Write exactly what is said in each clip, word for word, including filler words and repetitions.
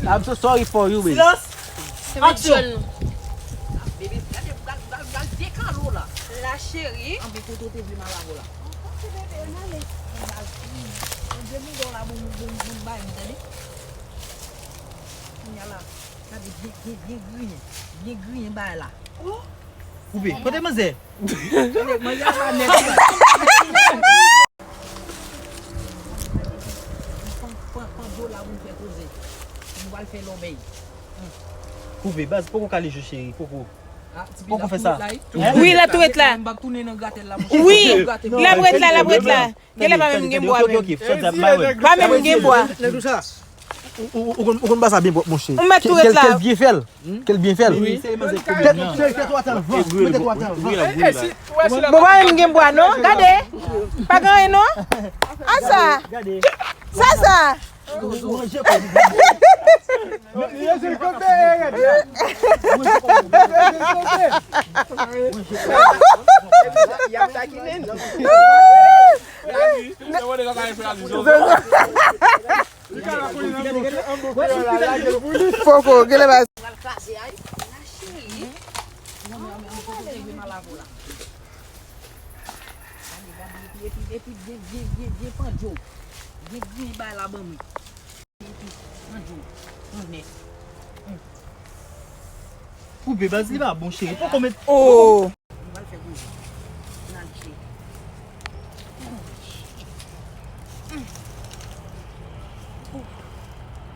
I'm so sorry for you, baby. Silans! Aksyon! Bebe, gade, gade, gade, gade, dekalo la. La cheri. Anpi kote w te vle m al avè w la. Pase bebe, n ale. Bondye mouda w la, bon, bon, bon, bay, m tande. Kounye a la, gade, byen, byen, byen griyen. Byen griyen bay la. Koupe. Kote manzè? Tande, manzè a pa nèt la. Pran, pran, pran dlo la pou n fè koze. Nou pral fè lòbèy. Koupe, baz, poko kale jou cheri, poko. Ah, ti poko fè sa. Wi, la tou ret la. M p ap tounen nan gratèl la. Wi, la pou ret la, la pou ret la. Genlè pa menm gen bwa menm. Pa menm gen bwa. Ou konn ba sa byen pwòp monchè. Ou mèt tou ret la. Kèl byen fè l. Kèl byen fè l. Tèt twa tan van. Mete twa tan van. Bon pa menm gen bwa non. Gade. Pa gen anyen non. A sa. Sa sa. Y ap takinen nou. Poko, genlè pa. Pral kraze ay. La cheri. Gade, gade, epi, epi, epi, epi, gen, gen, gen, gen pandjo. Gen, gen bay la ban mwen. Epi, pandjo. Mwen nèt. Koupe baz li pa bon cheri. Poko met. Oh. Nou pral fè koze. N al tcheke. Oh.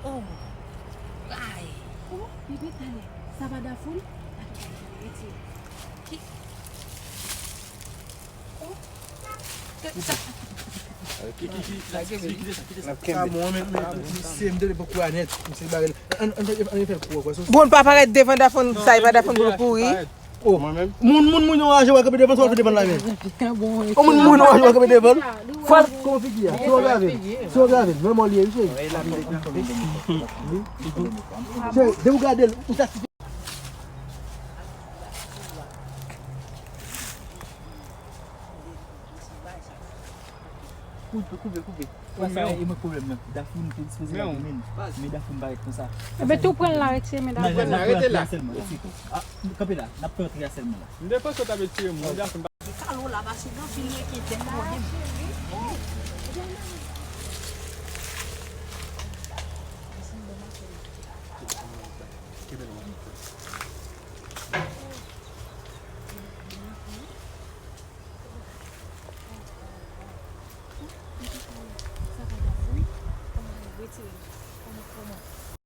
Oh. Ay. Oh, bebe, talè. Sa pa Dafoun? Retire. Ki? Oh. Sa bon, men, men, misye, m tande poko a nèt. Misye bare l. Ann, ann, ann, ann fè l kou ankò. Bon, pa parèt devan Dafoun, sa e pa Dafoun pou l kouri. Mwen menm. Moun, moun, moun yo raje wè kanpe devan, sa w fè devan la men. O moun, moun yo raje wè kanpe devan. Fwa, kòman figi a? Si w grave, si w grave, vrèman li ye, wi cheri. Cheri, de ou gade l, ou sa Koupe, koupe, koupe. Wè sa e mwen pwoblèm nan. Dafoun te dispoze lage men l. Men Dafoun parèt konsa. Ebe tou pran l la retire men Dafoun. Nan, nan, nan, pran antre a sèlman. Kanpe la, n ap pran antre a sèlman la. M te panse w t ap etire m, men Dafoun pa. Kalo la pase nan fil rekin tèt mwen.